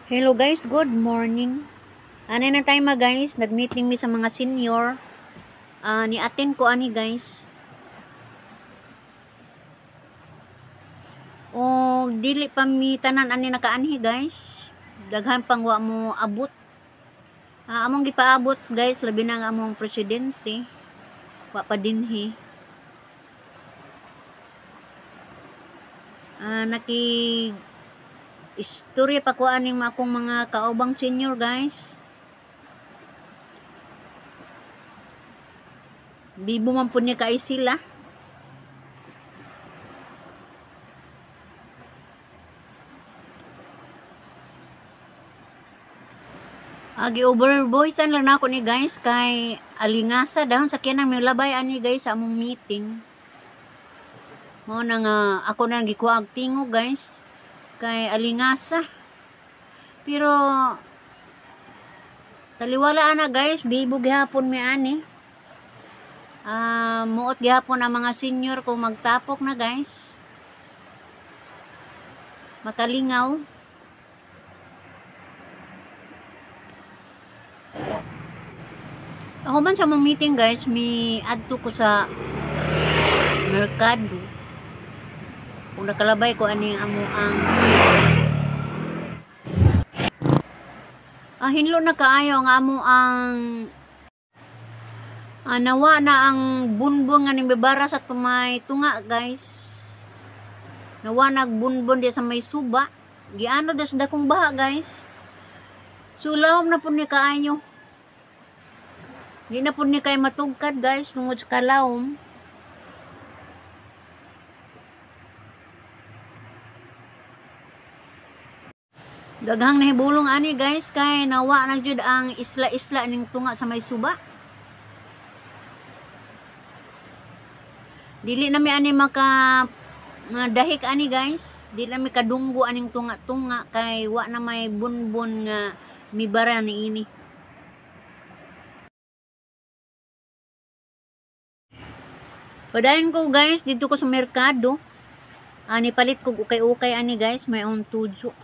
Hello guys, good morning. Ano na tayo ma guys, nag-meeting mi sa mga senior. Ni-attend ko ani guys. O dili pa mi tanan ani nakaanhi guys. Daghan pang wa mo abot. Among gipaabot guys, labi na ang among presidente. Wa pa dinhi. Naki istorya pa ko aning akong mga kaubang senior guys. Bibo man pud niya kay sila. Agi overvoicean lang nako ni guys kay alingasa dahon sa kinang milabay ani guys sa among meeting. Mao na nga ako na gikuha og tingog guys kay alingasa. Pero taliwala ana guys, bibo gihapon mi ani. Muot gihapon ang mga senior kung magtapok na guys. Makalingaw. Ako man sa mong meeting guys, mi adto ko sa merkado. Kung nakalabay ko ani amo ang hinlo na kaayo ang amo ang nawa na ang bunbon nga ning bibara sa tumay tunga guys. Nawa nagbunbon di sa may suba. Giano das dakong baha guys. So lawom na pud ni kaayo. Di na pud ni kay matugkad guys tungod sa kalawom. Daghang nahibulong ani guys kay nawa na jud ang isla-isla ning tunga sa may suba. Dili na mi ani maka nga dahik ani guys, dili na mi kadunggo aning tunga-tunga kay wa na may bunbon nga mibara niini. Padayon ko guys dito ko sa merkado. Ani palit ko ukay-ukay ani guys, may own tujo.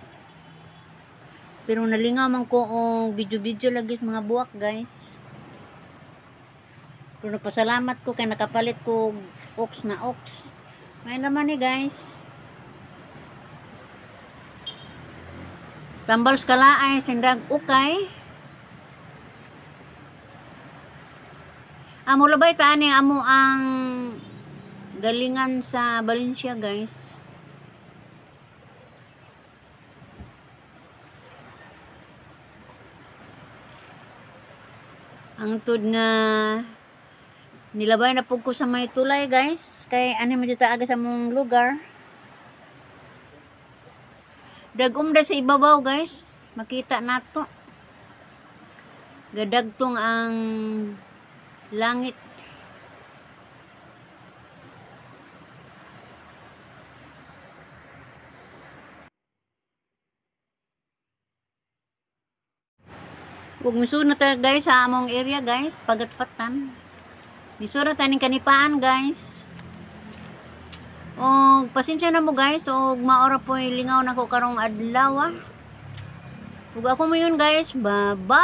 Pero nalingaw man ko og video-video lagi sa mga buwak guys. Pero nagpasalamat ko kay nakapalit ko og ox na ox. May naman ni guys. Tambal sa kalaay sindag ukay. Amo labay ta ani amo ang galingan sa Valencia guys. Ang tud nga nilabay na pug ko sa may tulay guys kay ani man jud ta aga sa among lugar. Dagom da sa ibabaw guys, makita nato. Gadagtong ang langit. Ug misud na ta guys sa among area guys, pagatpatan. Misud na ta ning kanipaan guys. Og pasensya na mo guys, og maora po'y lingaw nako karong adlaw. Ug ako mo yun guys, bye-bye.